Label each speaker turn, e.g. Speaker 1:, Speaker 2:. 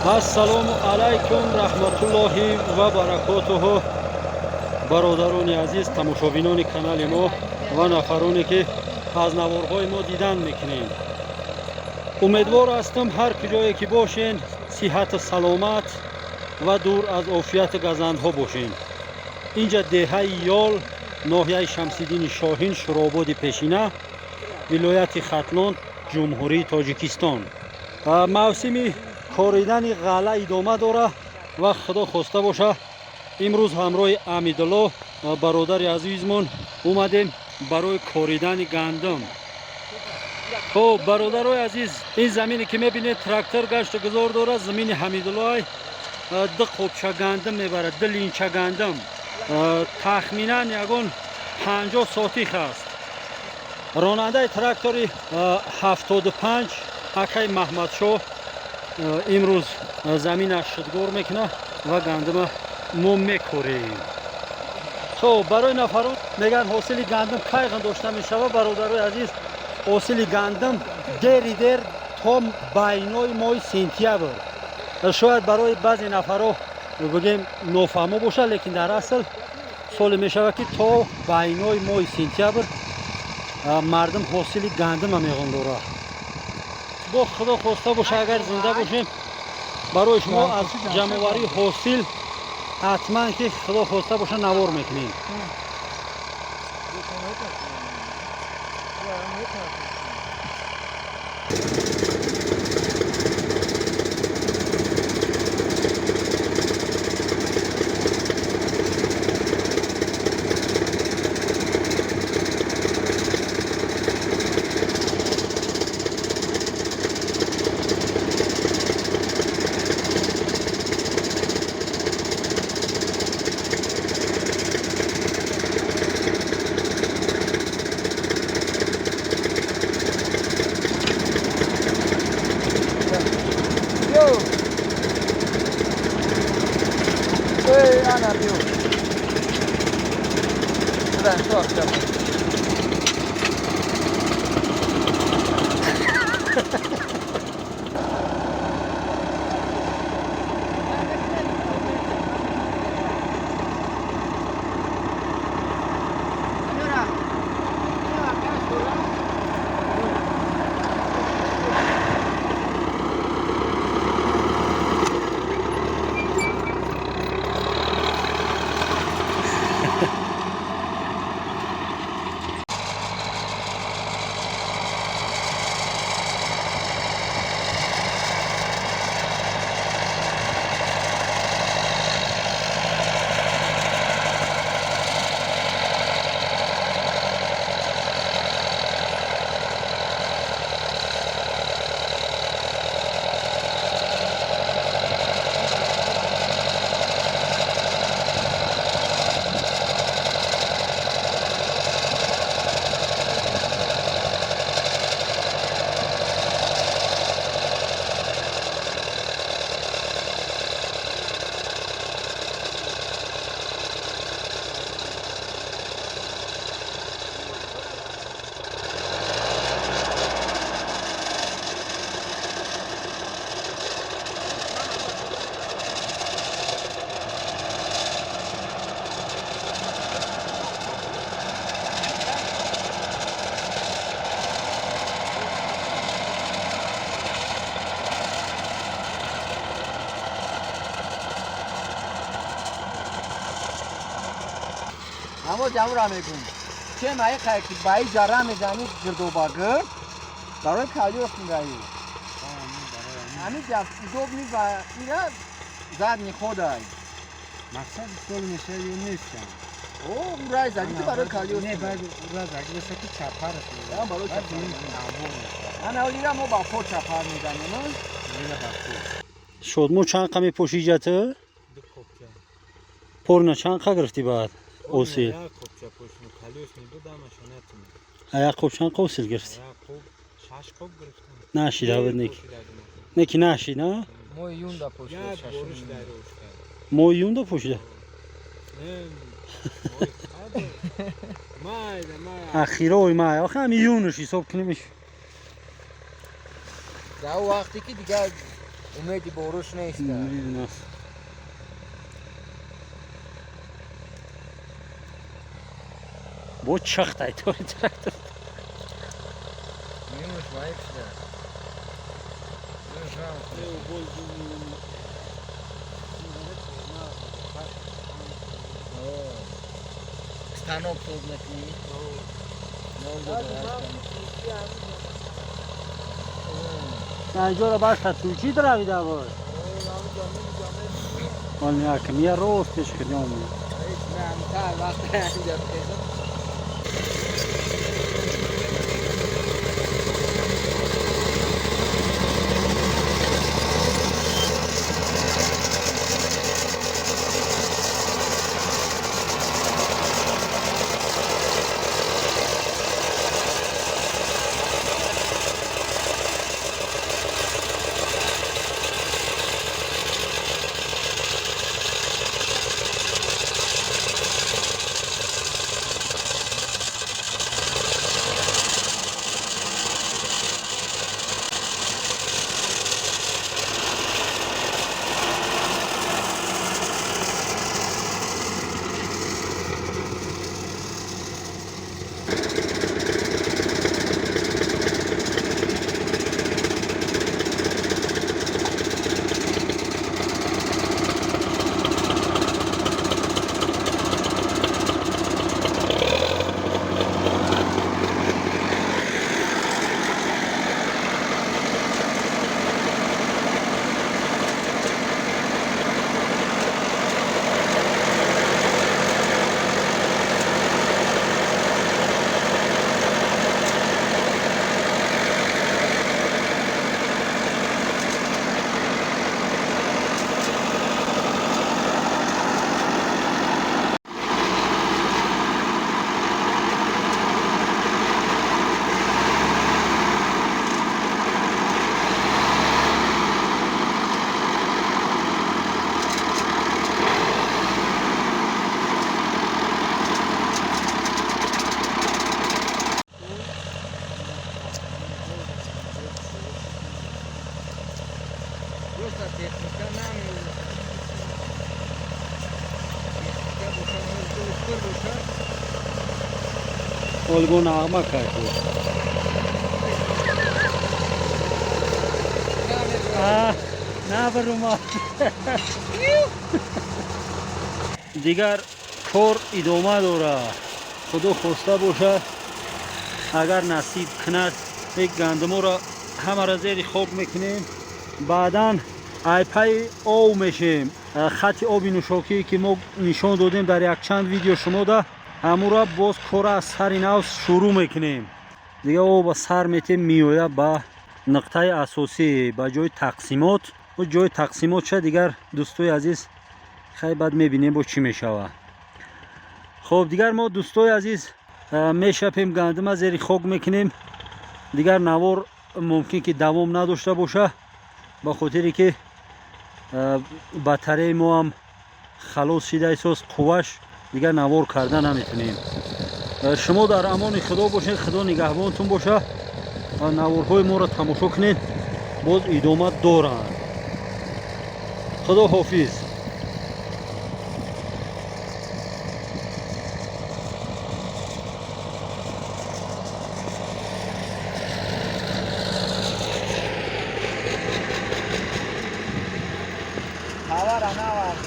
Speaker 1: Ассалому алайкум раҳматуллоҳи ва баракотуҳу. Бародарони азиз, тамошобинони канали мо ва нафароне ки аз наворҳои мо дидан мекунем, умедвор ҳастам, ҳар куҷое ки бошен, сиҳату саломат ва дур аз офияту газандҳо бошен. Инҷа деҳаи Ёл, ноҳияи Шамсиддини Шоҳин, Шурободи пешина, вилояти Хатлон, Ҷумҳурии Тоҷикистон. Мавсими коридани ғалла идома дора ва худо хоста боша, имрӯз ҳамроҳи Амидулло бародари азизмон омадем барои коридани гандум. Хуб, бародарои азиз, ин замине ки мебинед, трактор гашту гузор дорад, замини Ҳамидуллои. Ду қопча гандум мебарад, ду линча гандум, тахминан ягон 50 сотих аст. Ронандаи трактори 75 акай Маҳмадшоҳ имрӯз заминаш шудгор мекунад ва гандума мо мекорем. Хоб, барои нафарон мегӯянд, ҳосили гандум кай дошта мешавад? Бародарои азиз, ҳосили гандум дери дер то байнои моҳи сентябр. Шояд барои баъзе нафарҳо бигем нофаҳмо бошад, лекин дар асл соле мешавад, ки то байнои моҳи сентябр мардум ҳосили гандума меғондорад. Бо худо хоста боша, агар зинда бошем, барои шумо аз ҷамъоварии ҳосил ҳатман ки худо хоста боша навор мекунем.
Speaker 2: Ҳамо ҷамъра мегӯм, че маи хай ки баи ҷара мезани, гирдоба гирд барои калиёс мираи. Ҳамин ҷа удобный ва ира задний ходай.
Speaker 3: Мақсад сол мешава ё нестам?
Speaker 2: О, урай зади ту барои калиёс.
Speaker 3: Не, баъд ура зади беса ки чапараш.
Speaker 2: Барои чапар.
Speaker 3: Амбор мешава.
Speaker 2: Ана ира мо ба по чапар мезанем.
Speaker 3: Ира ба по.
Speaker 1: Шодмо чанд қа мепошӣ ҷата?
Speaker 3: Ду қопча.
Speaker 1: Порна чанд қа гирифтӣ баъд? Осил.
Speaker 3: Як қопча пошину калиёс мебуд, ҳамаша натуна.
Speaker 1: Як қоп чанд қа осил гирифтӣ?
Speaker 3: Як қоп, шаш қоп гирифтам.
Speaker 1: Нашида буд неки. Неки нашид, а?
Speaker 4: Мо июнда пошида.
Speaker 3: Як бориш дар ошта.
Speaker 1: Мо июнда пошида?
Speaker 3: Не, мои қадр. Майда, май.
Speaker 1: Ахирои май. Охи ҳам июнш ҳисоб кунемш.
Speaker 2: Дар вақте ки дигар Умеди боруш нест.
Speaker 1: Умед. Бо чахтай тори трактор.
Speaker 2: Минус маикшда. Станок соз мекунӣ?
Speaker 1: Инҷоро башта тӯчи равида буд. Вол як мия рост пеш кардем. Олго нағма кард. На барума. Дигар кор идома дорад. Худо хоста бошад, агар насиб кунад, як гандуморо ҳамаро зери хок мекунем, баъдан айпаи ов мешем. Хати оби нӯшокие ки мо нишон додем дар якчанд видео шумода, ҳамура боз кора аз сари нав шурӯъ мекунем. Дига об сар метем, меояд ба нуқтаи асосӣ, ба ҷои тақсимот. Ҷои тақсимот ша дигар дӯстои азиз, хай баъд мебинем бо чӣ мешавад. Хоб дигар мо дӯстои азиз мешапем, гандума зери хок мекунем. Дигар навор мумкин ки давом надошта боша, ба хотире ки батареи мо ҳам халос шида эҳсос қувваш, дигар навор карда наметунем. Шумо дар амони Худо бошед, Худо нигаҳбонтун боша ва наворҳои моро тамошо кунед, боз идома доранд. Худо ҳофиз.
Speaker 2: Хабара навард.